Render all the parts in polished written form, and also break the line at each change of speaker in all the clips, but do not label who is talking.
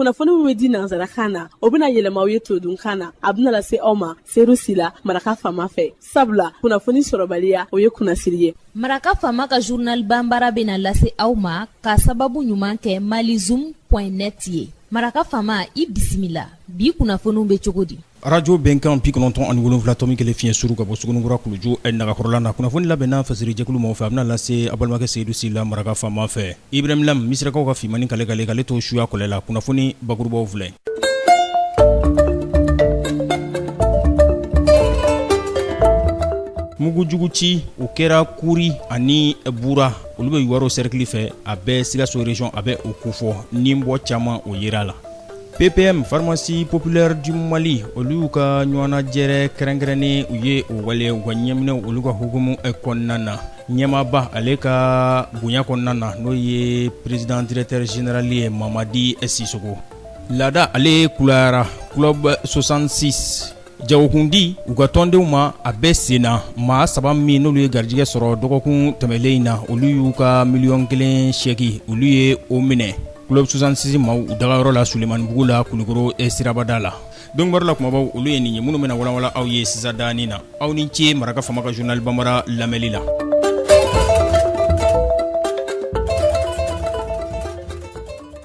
Kunnafoni min bɛ di nansarakan na, o bɛna yɛlɛma aw ye todunkan na. A bɛna lase aw ma Seyidu Sila, Maraka Faama fɛ. Sabula kunnafoni sɔrɔbaliya, o ye kunnasiri ye.
Maraka Faama ka journal banbara bɛna lase aw ma ka sababu ɲuman kɛ malizoom point net ye. Maraka Faama, i bisimila. Bi kunnafoniw bɛ cogo di?
Arajo Bɛnkan 97.1 fiɲɛ suru ka bɔ Suguninkura kuluju nagakɔrɔla na. Kunnafoni labɛnna fasirijɛkulu maaw fɛ, a bɛna lase a balimakɛ Seyidu Sila Maraka Faama fɛ. Ibrahim Lam, Misirakaw ka finmannin kale kale k'ale to suya kɔlɛ la. Kunnafoni bakurubaw filɛ. Mugujugu ci, o kɛra Kuri ani Bura, olu bɛ Yuwaro sɛrikili fɛ, a bɛ Sikaso région, a bɛ o kofɔ. Ninbɔ caman o yera a la. PPM Pharmacie Populaire du Mali olu y'u ka ɲɔgɔnnajɛrɛ kɛrɛnkɛrɛnnen u ye o waleya u ka ɲɛminɛw olu ka hukumu kɔnɔna na. Ɲɛmaaba ale ka bonya kɔnɔna na, n'o ye président directeur général ye Mamadi Sisoko. Laada ale kulayara Club 66 jagokundi u ka tɔndenw ma a bɛ sen na. Maa saba min n'olu ye garijɛgɛ sɔrɔ dɔgɔkun tɛmɛlen in na, olu y'u ka miliyɔn 1 sɛki olu ye o minɛ Club 66 maaw u dagayɔrɔ la Sulemanibugu la Kulukoro sirabada la. Donkibaru la kumabaw olu ye nin ye minnu bɛna walawala aw ye sisan daani na. Aw ni ce Maraka Faama ka journal banbara lamɛnli la.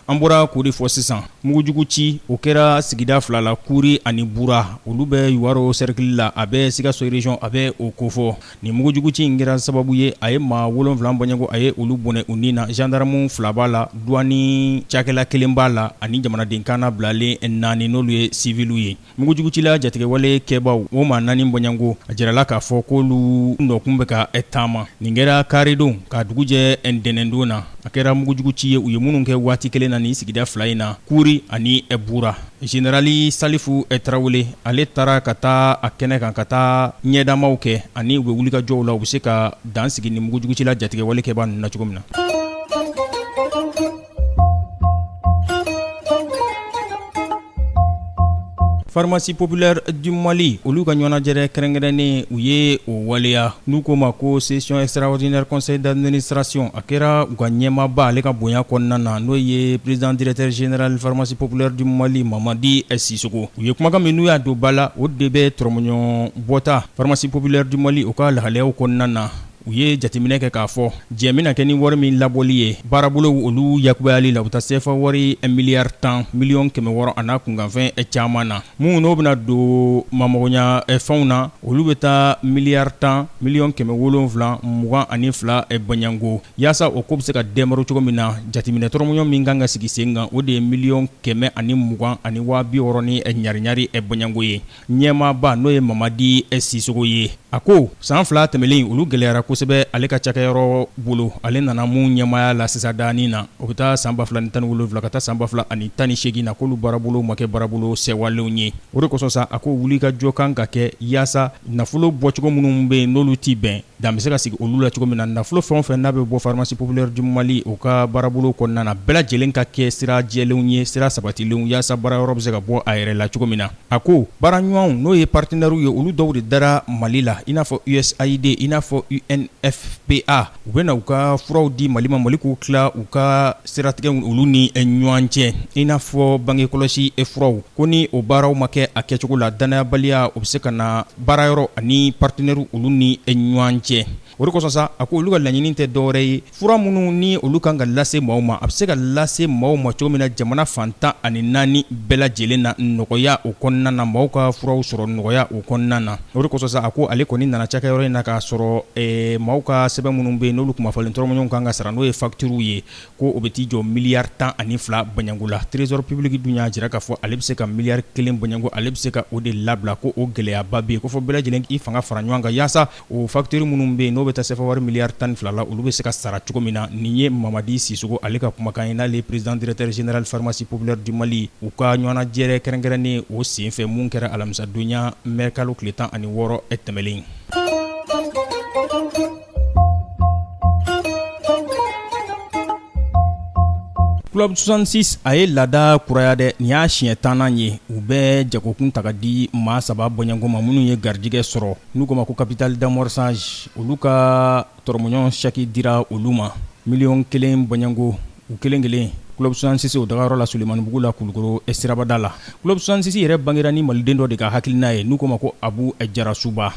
An bɔra k'o de fɔ sisan, mugujugu ci o kɛra sigida fila la, Kuri ani Bura, olu bɛ Yuwaro sɛrikili la, a bɛ Sikaso région, a bɛ o kofɔ. Nin mugujugu ci in kɛra sababu ye, a ye maa 7 bɔɲɔgɔnko, a ye olu bɔnɛ u ni na. Gendarme fila b'a la, douane cakɛla kelen b'a la, ani jamanaden kannabilalen naani, n'olu ye siviliw ye. Mugujugucila jatigɛwale kɛbaaw o maa naani bɔɲɔgɔnko, a jirala k'a fɔ k'olu nɔkun bɛ ka taama. Nin kɛra karidon ka dugu jɛ ntɛnɛndon na. A kɛra mugujugu ci ye, u ye minnu kɛ waati kelen na nin sigida fila in na, Kuri ani Bura. Zenerali Salifu Tarawele ale taara ka taa a kɛnɛ kan ka taa ɲɛdamaw kɛ ani u bɛ wulikajɔw la, u bɛ se ka dan sigi nin mugujugucila jatigɛwale kɛbaa ninnu na cogo min na. Pharmacie Populaire du Mali olu ka ɲɔgɔnnajɛrɛ kɛrɛnkɛrɛnnen u ye o waleya n'u k'o ma ko session extraordinaire conseil d'administration. A kɛra u ka ɲɛmaaba ale ka bonya kɔnɔna na, n'o ye président directeur général Pharmacie Populaire du Mali Mamadi Sisoko. U ye kumakan min n'u y'a don ba la, o de bɛ tɔrɔmɔɲɔ bɔta Pharmacie Populaire du Mali o ka lahalayaw kɔnɔna na. U ye jateminɛ kɛ k'a fɔ jɛ bɛna kɛ ni wari min labɔli ye baarabolow olu yakubayali la, u bɛ taa sefa wari miliyari 10 miliyɔn 600 a n'a kunkanfɛn caman na. Minnu n'o bɛna don mamagoɲa fɛnw na, olu bɛ taa miliyari 10 miliyɔn 722 bɔɲɔgɔnko. Yaasa o ko bɛ se ka dɛmɛrɛ cogo min na, jateminɛ tɔrɔmɔɲɔ min kan ka sigi sen kan, o de ye miliyɔn 120 ani waa 60 ni ɲariɲari bɔɲɔgɔnko ye. Ɲɛmaaba n'o ye Mamadi Sisoko ye, a ko san 2 tɛmɛnen olu gɛlɛyara kosɛbɛ ale ka cakɛyɔrɔ bolo. Ale nana mun ɲɛmaaya la sisan daani na, o bɛ taa san 2017 ka taa san 2018 na, k'olu baarabolo ma kɛ baarabolo sɛwalenw ye. O de kosɔn sa, a ko wulikajɔ kan ka kɛ yaasa nafolo bɔcogo minnu bɛ yen n'olu tɛ bɛn, dan bɛ se ka sigi olu la cogo min na. Nafolo fɛn o fɛn n'a bɛ bɔ Pharmacie Populaire du Mali o ka baarabolo kɔnɔna na, bɛɛ lajɛlen ka kɛ sira jɛlenw ye, sira sabatilenw, yaasa baarayɔrɔ bɛ se ka bɔ a yɛrɛ la cogo min na. A ko baaraɲɔgɔnw n'o ye partenaires ye, olu dɔw de dara Mali la, i n'a fɔ USAID, i n'a fɔ UNFPA. U bɛna u ka furaw di Mali ma, Mali k'u tila u ka siratigɛw olu ni ɲɔgɔn cɛ, i n'a fɔ bangekɔlɔsi furaw. Ko ni o baaraw ma kɛ a kɛcogo la, dannayabaliya o bɛ se ka na baarayɔrɔ ani partenaires olu ni ɲɔgɔn cɛ. O de kosɔn sa, a ko olu ka laɲini tɛ dɔwɛrɛ ye, fura minnu ni olu kan ka lase maaw ma, a bɛ se ka lase maaw ma cogo min na jamana fan 14 bɛɛ lajɛlen na nɔgɔya o kɔnɔna na, maaw ka furaw sɔrɔ nɔgɔya o kɔnɔna na. O de kosɔn sa, a ko ale kɔni nana cakɛyɔrɔ in na k'a sɔrɔ maaw ka sɛbɛn minnu bɛ yen n'olu kumafalen tɔrɔmɔɲɔgɔnw kan ka sara, n'o ye factures ye, ko o bɛ t'i jɔ miliyari 12 bɔɲɔgɔnko la. Trésor public dun y'a jira k'a fɔ ale bɛ se ka miliyari 1 bɔɲɔgɔnko, ale bɛ se ka o de labila, ko o gɛlɛyaba bɛ yen, ko fɔ bɛɛ lajɛlen k'i fanga fara ɲɔgɔn kan yaasa o facture minnu bɛ yen n'o bɛ taa sefa wari miliyari 12 la, olu bɛ se ka sara cogo min na. Nin ye Mamadi Sisoko ale ka kumakan ye, n'ale ye président directeur général Pharmacie Populaire du Mali u ka ɲɔgɔnnajɛrɛ kɛrɛnkɛrɛnnen o senfɛ mun kɛra alamisadonya mɛ kalo tile 16 tɛmɛnlen. Club 66 a ye laada kuraya dɛ. Nin y'a siɲɛ 10nan ye u bɛ jagokun ta ka di maa saba bɔɲɔgɔnko ma minnu ye garijɛgɛ sɔrɔ, n'u k'o ma ko capital d'amorçage. Olu ka tɔrɔmɔɲɔgɔn chèque dira olu ma miliyɔn 1 bɔɲɔgɔnko u kelen kelen. Club 66 o dagayɔrɔ la Sulemanibugu la Kulukoro sirabada la. Club 66 yɛrɛ bangera ni maliden dɔ de ka hakilina ye n'u k'o ma ko Abu Jarasuba.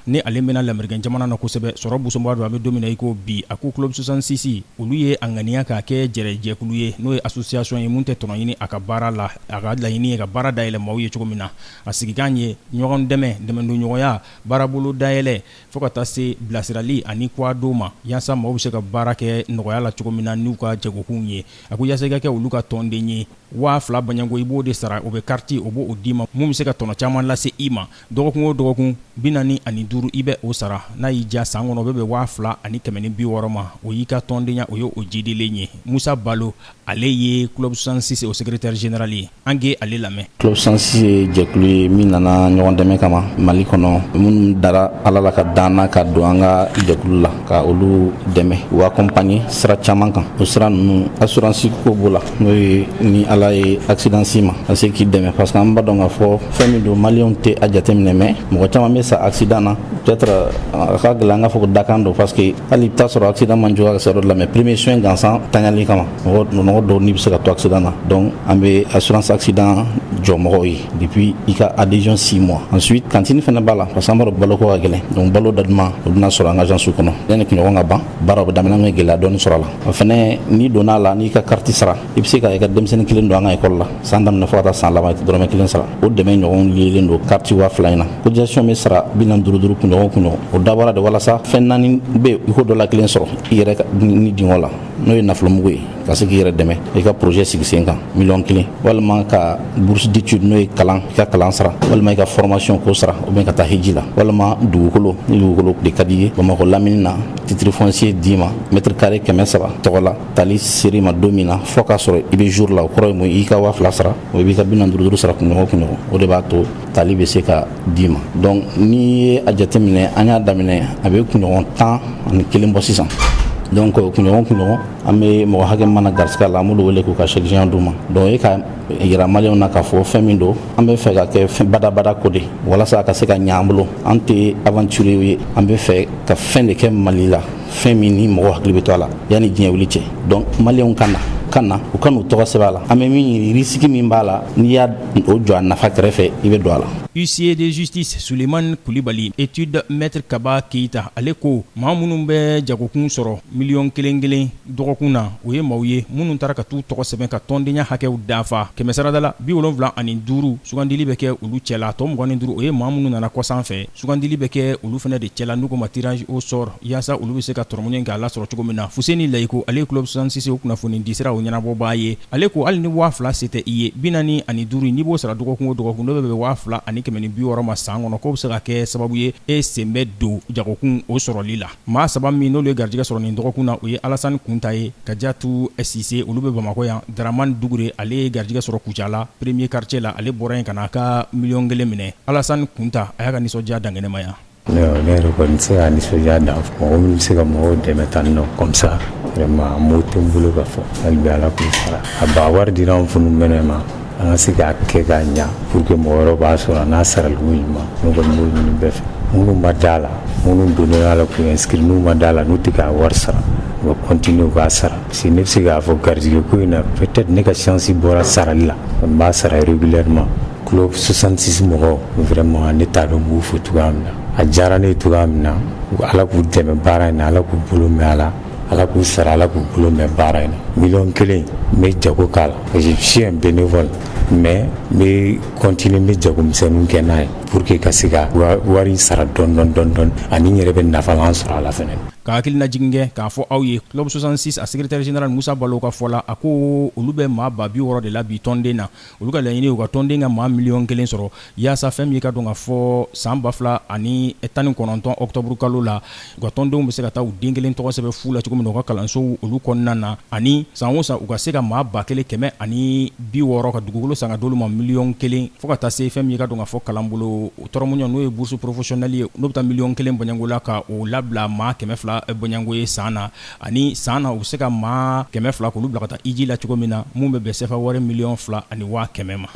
Ni ale mɛnna lamerikɛn jamana na kosɛbɛ, sɔrɔ busonba don. An bɛ don min na i ko bi, a ko Club 66 olu ye a ŋaniya k'a kɛ jɛrɛjɛkulu ye, n'o ye association ye mun tɛ tɔnɔ ɲini a ka baara la. A ka laɲini ye ka baara dayɛlɛ maaw ye cogo min na. A sigikan ye ɲɔgɔn dɛmɛ, dɛmɛdonɲɔgɔnya, baarabolo dayɛlɛ, fo ka taa se bilasirali ani kɔdon ma, yaasa maaw bɛ se ka baara kɛ nɔgɔya la cogo min na n'u ka jagokunw ye. A ko yaasa i ka kɛ olu ka tɔnden ye, 2000 baɲanko i b'o de sara, o bɛ kariti o b'o d'i ma mun bɛ se ka tɔnɔ caman lase i ma. Dɔgɔkun o dɔgɔkun 45 i bɛ o sara, n'a y'i diya san kɔnɔ o bɛ bɛn 2160 ma. O y'i ka tɔndenya, o ye o jidilen ye. Musa Balo, ale ye Club 66 o secrétaire général ye, an k'ale lamɛn.
Club 66 ye jɛkulu ye min nana ɲɔgɔn dɛmɛ kama Mali kɔnɔ, minnu dara Ala la ka dan na ka don an ka jɛkulu la ka olu dɛmɛ, u accompagner sira caman kan. O sira ninnu, assurance ko b'o la, n'o ye ni Ala ye accident s'i ma, ka se k'i dɛmɛ, parce que an b'a dɔn k'a fɔ fɛn min don, maliyɛnw tɛ a jateminɛ, mais mɔgɔ caman bɛ sa accident na. Peut-être a ka gɛlɛn an k'a fɔ ko dakan don, parce que hali i bɛ taa sɔrɔ accident man juguya ka se yɔrɔ dɔ la, mais premier soin gansan taɲali kama, mɔgɔ dɔw ni bɛ se ka to accident na. Donc an bɛ assurance accident jɔ mɔgɔw ye depuis i ka adhésion 6 mois. Ensuite, cantine fana b'a la, parce que an b'a dɔn baloko ka gɛlɛn, donc balo da duman o bɛna sɔrɔ an ka agence kɔnɔ. Yanni kunɲɔgɔn ka ban, baaraw bɛ daminɛ, an bɛ gɛlɛya dɔɔni sɔrɔ a la. O fana, n'i donna a la, n'i ka carte sara, i bɛ se ka i ka denmisɛnnin kelen don an ka école la san daminɛ fo ka taa san laban, i tɛ dɔrɔmɛ kelen sara. O dɛmɛ ɲɔgɔn liélen don carte 2000 in na. Cotisation bɛ sara 45 duuru kunɲɔgɔn kunɲɔgɔn. O dabɔra de walasa fɛn naani bɛ i ko dɔ la kelen sɔrɔ i yɛrɛ ni dingɔ la, n'o ye nafolomugu ye ka se k'i yɛrɛ dɛmɛ i ka projet sigi sen kan, 1 million, walima ka bourse d'étude, n'o ye kalan, i ka kalan sara, walima i ka formation ko sara, ou bien ka taa hiji la, walima dugukolo, ni dugukolo de ka di i ye Bamakɔ lamini na, titre foncier d'i ma mètre carré 300 tɔgɔ la. Tali ser'i ma don min na, fo k'a sɔrɔ i bɛ jour la, o kɔrɔ ye mun? I ka 2000 sara, o i b'i ka 45 duuru sara kunɲɔgɔn kunɲɔgɔn, o de b'a to tali bɛ se ka d'i ma. Donc n'i ye a jateminɛ, an y'a daminɛ a bɛ kunɲɔgɔn 11 bɔ sisan. Donc kunɲɔgɔn kunɲɔgɔn, an bɛ mɔgɔ hakɛ mana garisɛgɛ la, an b'olu wele k'u ka chèque géant d'u ma. Donc e ka yira maliyɛnw na k'a fɔ fɛn min don, an bɛ fɛ ka kɛ fɛn badabada ko de walasa a ka se ka ɲɛ an bolo. An tɛ aventurier ye, an bɛ fɛ ka fɛn de kɛ Mali la, fɛn min ni mɔgɔ hakili bɛ to a la yanni diɲɛ wuli cɛ. Donc maliyɛnw ka na ka na u ka n'u tɔgɔ sɛbɛn a la. An bɛ min ɲini, risque min b'a la, n'i y'a o jɔ a nafa kɛrɛfɛ, i bɛ don a la.
Huissier de justice Sulemani Kulibali, étude maître Kaba Keyita, ale ko maa minnu bɛ jagokun sɔrɔ 1 million kelen dɔgɔkun na, o ye maaw ye minnu taara ka t'u tɔgɔ sɛbɛn ka tɔndenya hakɛw dafa. Kɛmɛ sarada la, 75 sugandili bɛ kɛ olu cɛla. Tɔ 25, o ye maa minnu nana kɔsan fɛ, sugandili bɛ kɛ olu fana de cɛla, n'u ko ma tirage au sort, yaasa olu bɛ se ka tɔrɔmɔɲɔ k'a lasɔrɔ cogo min na. Fuseni Layiko, ale ye Club 66 o kunnafoni disira o ɲɛnabɔbaa ye, ale ko hali ni 2000 se tɛ i ye, 45 n'i b'o sara dɔgɔkun o dɔgɔkun, n'o bɛ bɛn 2160 ma san kɔnɔ, k'o bɛ se ka kɛ sababu ye e sen bɛ don jagokun o sɔrɔli la. Maa saba min n'olu ye garijɛgɛ sɔrɔ nin dɔgɔkun na, o ye Alasani Kunta ye, Kajatu Sise, olu bɛ Bamakɔ yan, Daramani Dugure, ale ye garijɛgɛ sɔrɔ Kucala premier quartier la, ale bɔra yen ka n'a ka 1 million minɛ. Alasani Kunta, a y'a ka nisɔndiya dankɛnɛma yan.
Ne yɛrɛ kɔni tɛ se ka nisɔndiya dan. Mɔgɔ min bɛ se ka mɔgɔw dɛmɛ tan nɔ comme ça, vraiment mot tɛ n bolo ka fɔ. Hali bi Ala k'u sara. A ba wari dira an funu mɛnɛ ma, an ka se k'a kɛ k'a ɲa pour que mɔgɔ wɛrɛw b'a sɔrɔ a n'a saraliko ɲuman. Ne kɔni b'o ɲini bɛɛ fɛ, minnu ma da la, minnu donnen a la k'u inscrit, n'u ma da la, n'u tɛ k'a wari sara, u ka continuer u k'a sara, parce que ne bɛ se k'a fɔ garijɛgɛ ko in na, peut-être ne ka chance bɔra sarali la, n b'a sara régulièrement. Club 66 mɔgɔw, vraiment ne t'a dɔn n b'u fo cogoya min na. A diyara ne ye cogoya min na, Ala k'u dɛmɛ baara in na, Ala k'u bolo mɛn a la, Ala k'u sara, Ala k'u bolo mɛn baara in na. 1 million n bɛ jago k'a la. Je suis un bénévole, mais n bɛ continuer, n bɛ jago misɛnninw kɛ n'a ye pour que ka se ka wari sara dɔɔni dɔɔni dɔɔni dɔɔni, ani n yɛrɛ bɛ nafalan sɔrɔ a la fɛnɛ.
Ka hakilina jigin kɛ k'a fɔ aw ye, Club 66 a secrétaire général Musa Balo ka fɔ la, a ko olu bɛ maa 60 000 de la bi tɔnden na. Olu ka laɲini, u ka tɔnden ka maa 1 million sɔrɔ, yaasa fɛn min ka dɔn ka fɔ san 2019 octobre kalo la, u ka tɔndenw bɛ se ka taa u den kelen tɔgɔ sɛbɛn fu la cogo min na u ka kalansow olu kɔnɔna na, ani san o san u ka se ka maa 1160 ka dugukolo san ka d'olu ma 1 million, fo ka taa se fɛn min ka dɔn ka fɔ kalanbolo tɔrɔmuɲɔ, n'o ye bourse professionnelle ye, n'o bɛ taa 1 million bɔɲɔgɔnko la, ka o labila maa 200 bɔɲɔgɔnko ye san na, ani san na u bɛ se ka maa 200 k'olu bila ka taa hiji la cogo min na, mun bɛ bɛn sefa wari 2,1 million ma.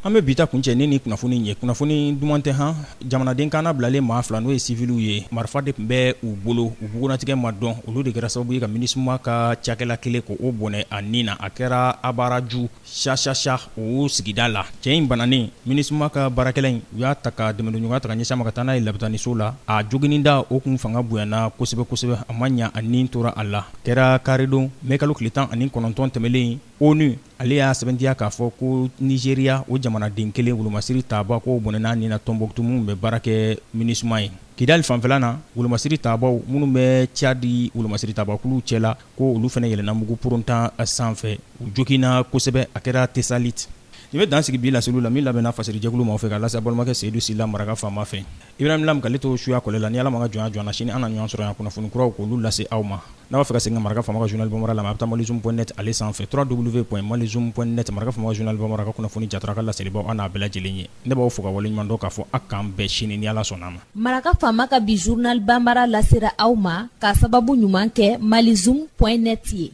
An bɛ bi ta kuncɛ ni nin kunnafoni ye. Kunnafoni duman tɛ han. Jamanaden kan bilalen maa fila, n'o ye siviliw ye, marifa de tun bɛ u bolo, u bugunatigɛ ma dɔn. Olu de kɛra sababu ye ka MINUSMA ka cakɛla kelen ko o bɔnɛ a ni na. A kɛra Abaraju Sasasa o sigida la. Cɛ in bananen, MINUSMA ka baarakɛla in, u y'a ta ka dɛmɛdonɲɔgɔnya ta ka ɲɛsin a ma ka taa n'a ye labitaniso la. A jogininda o kun fanga bonyana kosɛbɛ kosɛbɛ, a ma ɲa, a ni tora a la. Kɛra karidon mɛ kalo tile 19 tɛmɛnlen. ONU ale y'a sɛbɛntiya k'a fɔ ko Nizeriya o jamanaden kelen wolomasiri taaba k'o bɔnɛna ni na Tɔnbɔkutu minnu bɛ baara kɛ MINUSMA ye. Kidali fanfɛla na, wolomasiri tabaw minnu bɛ Cadi wolomasiri tabakuluw cɛla, ko olu fana yɛlɛnna mugu porontan sanfɛ, u joginna kosɛbɛ. A kɛra Tesalit. Nin bɛ dan sigi bi laseliw la min labɛnna fasirijɛkulu maaw fɛ ka lase balimakɛ Seyidu Sila maraka faama fɛ. Ibrahim Lam k'ale to suya kɔlɛ la. Ni Ala ma ka jɔnya jɔ an na, sini an na ɲɔgɔn sɔrɔ yan kunnafoni kuraw k'olu lase aw ma. N'a b'a fɛ ka segin ka maraka faama ka journal bambara lamɛn, a bɛ taa malizoom point net ale sanfɛ, www.malizoom.net. Maraka faama ka journal bambara ka kunnafoni jatara ka laselibaw, an n'a bɛɛ lajɛlen ye. Ne b'aw fo ka waleɲuman dɔn k'a fɔ a k'an bɛn sini ni Ala sɔnna a ma.
Maraka faama ka bi journal bambara lasera aw ma k'a sababu ɲuman kɛ malizoom point net ye.